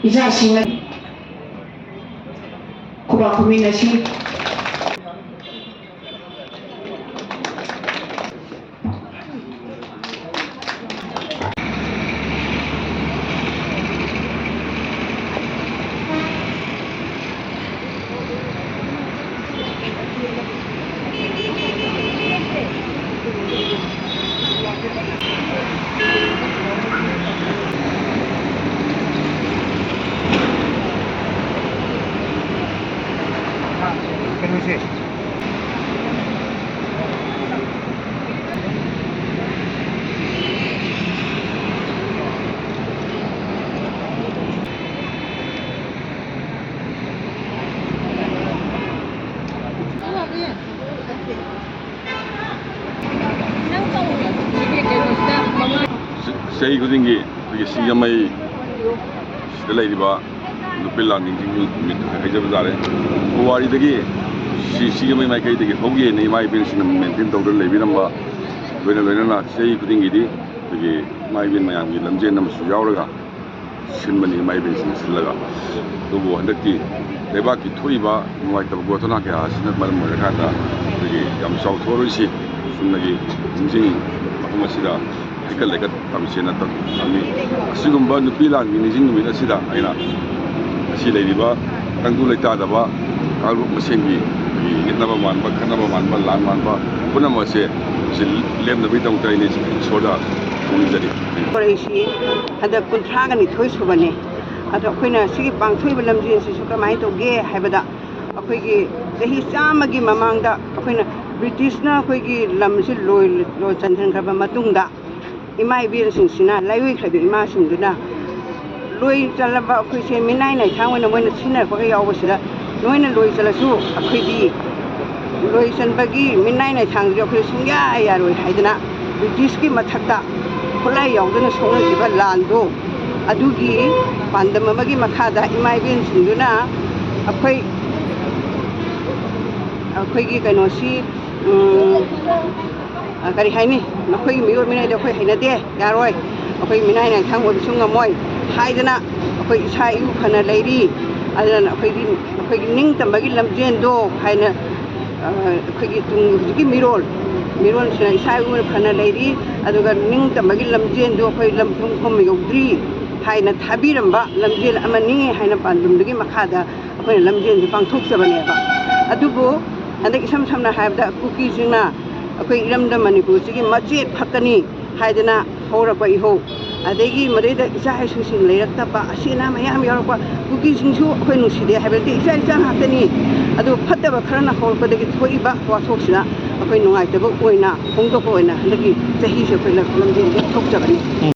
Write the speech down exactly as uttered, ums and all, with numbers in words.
ꯏꯆꯥꯁꯤꯡ ꯈꯨꯕꯥꯛ ꯈꯨꯃꯤꯟꯅꯁꯤ꯫ ꯆꯍꯤ ꯈꯨꯗꯤꯡꯒꯤ ꯑꯩꯈꯣꯏꯒꯤ ꯁꯤꯡꯖꯃꯩ ꯁꯤꯗ ꯂꯩꯔꯤꯕ ꯅꯨꯄꯤ ꯂꯥꯟ ꯅꯤꯡꯁꯤꯡ ꯅꯨꯃꯤꯠ ꯍꯥꯏꯖꯕ ꯇꯥꯔꯦ꯫ ꯄꯨꯋꯥꯔꯤꯗꯒꯤ ꯁꯤ ꯁꯤꯡꯖꯃꯩ ꯃꯥꯏꯀꯩꯗꯒꯤ ꯍꯧꯒꯦꯅ ꯏꯃꯥ ꯏꯕꯦꯟꯁꯤꯡꯅ ꯃꯦꯟꯇꯦꯟ ꯇꯧꯗꯨꯅ ꯂꯩꯕꯤꯔꯝꯕ, ꯂꯣꯏꯅ ꯂꯣꯏꯅꯅ ꯆꯍꯤ ꯈꯨꯗꯤꯡꯒꯤꯗꯤ ꯑꯩꯈꯣꯏꯒꯤ ꯏꯃꯥ ꯏꯕꯦꯟ ꯃꯌꯥꯝꯒꯤ ꯂꯝꯖꯦꯟ ꯑꯃꯁꯨ ꯌꯥꯎꯔꯒ ꯁꯤꯟꯕꯅꯤ, ꯏꯃꯥ ꯏꯕꯦꯟꯁꯤꯡꯅ ꯁꯤꯜꯂꯒ꯫ ꯑꯗꯨꯕꯨ ꯍꯟꯗꯛꯇꯤ ꯂꯩꯕꯥꯛꯀꯤ ꯊꯣꯛꯏꯕ ꯅꯨꯡꯉꯥꯏꯇꯕ ꯒꯣꯊꯅꯥ ꯀꯌꯥ ꯑꯁꯤꯅ ꯃꯔꯝ ꯑꯣꯏꯔꯀꯥꯟꯗ ꯑꯩꯈꯣꯏꯒꯤ ꯌꯥꯝ ꯆꯥꯎꯊꯣꯛꯑꯔꯣꯏꯁꯤ꯫ ꯆꯨꯝꯅꯒꯤ ꯅꯤꯡꯁꯤꯡ ꯃꯐꯝ ꯑꯁꯤꯗ ꯍꯩꯀꯠ ꯂꯩꯀꯠ ꯇꯝꯁꯦꯅ ꯇꯝ-, ꯇꯝꯃꯤ꯫ ꯑꯁꯤꯒꯨꯝꯕ ꯅꯨꯄꯤ ꯂꯥꯟꯒꯤ ꯅꯤꯡꯁꯤꯡ ꯅꯨꯃꯤꯠ ꯑꯁꯤꯗ ꯑꯩꯅ ꯉꯁꯤ ꯂꯩꯔꯤꯕ ꯇꯪꯗꯨ ꯂꯩꯇꯥꯗꯕ ꯀꯥꯡꯂꯨꯞ ꯃꯁꯦꯟꯒꯤ ꯌꯦꯠꯅꯕ ꯃꯥꯟꯕ, ꯈꯠꯅꯕ ꯃꯥꯟꯕ, ꯂꯥꯟ ꯃꯥꯟꯕ ꯄꯨꯝꯅꯃꯛ ꯑꯁꯦ ꯁꯤ ꯂꯦꯞꯅꯕꯒꯤꯗꯃꯛꯇ ꯑꯩꯅ ꯏꯁꯣꯔꯗ ꯊꯧꯅꯤꯖꯔꯤ꯫ ꯍꯧꯔꯛꯏꯁꯤ ꯍꯟꯗꯛ ꯀꯨꯟꯊ꯭ꯔꯥꯒ ꯅꯤꯊꯣꯏ ꯁꯨꯕꯅꯤ꯫ ꯑꯗꯣ ꯑꯩꯈꯣꯏꯅ ꯁꯤꯒꯤ ꯄꯥꯡꯊꯣꯛꯏꯕ ꯂꯝꯖꯦꯟꯁꯤꯁꯨ ꯀꯃꯥꯏꯅ ꯇꯧꯒꯦ ꯍꯥꯏꯕꯗ, ꯑꯩꯈꯣꯏꯒꯤ ꯆꯍꯤ ꯆꯥꯝꯃꯒꯤ ꯃꯃꯥꯡꯗ ꯑꯩꯈꯣꯏꯅ ꯕ꯭ꯔꯤꯇꯤꯁꯅ ꯑꯩꯈꯣꯏꯒꯤ ꯂꯝꯁꯤ ꯂꯣꯏ-, ꯂꯣꯏ ꯆꯟꯁꯤꯟꯈ꯭ꯔꯕ ꯃꯇꯨꯡꯗ, ꯏꯃꯥ ꯏꯕꯦꯟꯁꯤꯡꯁꯤꯅ, ꯂꯥꯏꯑꯣꯏꯈ꯭ꯔꯕ ꯏꯃꯥꯁꯤꯡꯗꯨꯅ ꯂꯣꯏ ꯆꯜꯂꯕ ꯑꯩꯈꯣꯏꯁꯦ ꯃꯤꯅꯥꯏ ꯅꯥꯏꯊꯥꯡ ꯑꯣꯏꯅ ꯃꯣꯏꯅ ꯁꯤꯖꯤꯟꯅꯔꯛꯄꯒ ꯌꯥꯎꯕꯁꯤꯗ, ꯅꯣꯏꯅ ꯂꯣꯏ ꯆꯜꯂꯁꯨ ꯑꯩꯈꯣꯏꯗꯤ ꯂꯣꯏ ꯆꯟꯕꯒꯤ ꯃꯤꯅꯥꯏ ꯅꯥꯏꯊꯥꯡꯗꯨꯗꯤ ꯑꯩꯈꯣꯏ ꯁꯨꯡꯌꯥ ꯌꯥꯔꯣꯏ ꯍꯥꯏꯗꯅ, ꯕ꯭ꯔꯤꯇꯤꯁꯀꯤ ꯃꯊꯛꯇ ꯈꯨꯠꯂꯥꯏ ꯌꯥꯎꯗꯅ ꯁꯣꯛꯅꯈꯤꯕ ꯂꯥꯟꯗꯣ, ꯑꯗꯨꯒꯤ ꯄꯥꯟꯗꯝ ꯑꯃꯒꯤ ꯃꯈꯥꯗ ꯏꯃꯥ ꯏꯕꯦꯟꯁꯤꯡꯗꯨꯅ ꯑꯩꯈꯣꯏ, ꯑꯩꯈꯣꯏꯒꯤ ꯀꯩꯅꯣꯁꯤ, ꯎꯝ, ꯑ, ꯀꯔꯤ ꯍꯥꯏꯅꯤ, ꯅꯈꯣꯏꯒꯤ ꯃꯤꯑꯣꯠ ꯃꯤꯅꯩꯗꯣ ꯑꯩꯈꯣꯏ ꯍꯩꯅꯗꯦ, ꯌꯥꯔꯣꯏ, ꯑꯩꯈꯣꯏ ꯃꯤꯅꯥꯏ ꯅꯥꯏꯊꯥꯡ ꯑꯣꯏꯕꯁꯨ ꯉꯝꯃꯣꯏ ꯍꯥꯏꯗꯅ ꯑꯩꯈꯣꯏ ꯏꯁꯥ ꯏꯎ ꯐꯅ ꯂꯩꯔꯤ꯫ ꯑꯗꯨꯅ ꯑꯩꯈꯣꯏꯒꯤ, ꯑꯩꯈꯣꯏꯒꯤ ꯅꯤꯡꯇꯝꯕꯒꯤ ꯂꯝꯖꯦꯟꯗꯣ ꯍꯥꯏꯅ, ꯑ, ꯑꯩꯈꯣꯏꯒꯤ ꯇꯨꯡ ꯍꯧꯖꯤꯛꯀꯤ ꯃꯤꯔꯣꯜ, ꯃꯤꯔꯣꯜꯁꯤꯅ ꯏꯁꯥ ꯏꯎ ꯐꯅ ꯂꯩꯔꯤ, ꯑꯗꯨꯒ ꯅꯤꯡꯇꯝꯕꯒꯤ ꯂꯝꯖꯦꯟꯗꯣ ꯑꯩꯈꯣꯏ ꯂꯝ ꯄꯨꯡ ꯈꯨꯝ ꯌꯧꯗ꯭ꯔꯤ ꯍꯥꯏꯅ ꯊꯥꯕꯤꯔꯝꯕ ꯂꯝꯖꯦꯜ ꯑꯃꯅꯤ ꯍꯥꯏꯅ ꯄꯥꯟꯗꯝꯗꯨꯒꯤ ꯃꯈꯥꯗ ꯑꯩꯈꯣꯏꯅ ꯂꯝꯖꯦꯜꯁꯦ ꯄꯥꯡꯊꯣꯛꯆꯕꯅꯦꯕ꯫ ꯑꯗꯨꯕꯨ ꯍꯟꯗꯛ ꯏꯁꯝ ꯁꯝꯅ ꯍꯥꯏꯔꯕꯗ ꯀꯨꯀꯤꯁꯤꯡꯅ ꯑꯩꯈꯣꯏ ꯏꯔꯝꯗꯝ ꯃꯅꯤꯄꯨꯔꯁꯤꯒꯤ ꯃꯆꯦꯠ ꯈꯛꯇꯅꯤ ꯍꯥꯏꯗꯅ ꯍꯧꯔꯛꯄ ꯏꯍꯧ, ꯑꯗꯒꯤ ꯃꯗꯩꯗ ꯏꯆꯥ ꯏꯁꯨꯁꯤꯡ ꯂꯩꯔꯛꯇꯕ, ꯑꯁꯤ ꯑꯅꯥ ꯃꯌꯥꯝ ꯌꯥꯎꯔꯛꯄ, ꯀꯨꯀꯤꯁꯤꯡꯁꯨ ꯑꯩꯈꯣꯏ ꯅꯨꯡꯁꯤꯗꯦ ꯍꯥꯏꯕ ꯅꯠꯇꯦ, ꯏꯆꯥ ꯏꯆꯥ ꯉꯥꯛꯇꯅꯤ꯫ ꯑꯗꯨ ꯐꯠꯇꯕ ꯈꯔꯅ ꯍꯧꯔꯛꯄꯗꯒꯤ ꯊꯣꯛꯏꯕ ꯋꯥꯊꯣꯛꯁꯤꯗ ꯑꯩꯈꯣꯏ ꯅꯨꯡꯉꯥꯏꯇꯕ ꯑꯣꯏꯅ ꯐꯣꯡꯗꯣꯛꯄ ꯑꯣꯏꯅ ꯍꯟꯗꯛꯀꯤ ꯆꯍꯤꯁꯦ ꯑꯩꯈꯣꯏ ꯂꯝ-, ꯂꯝꯖꯦꯜ ꯂꯦꯞꯊꯣꯛꯆꯕꯅꯤ꯫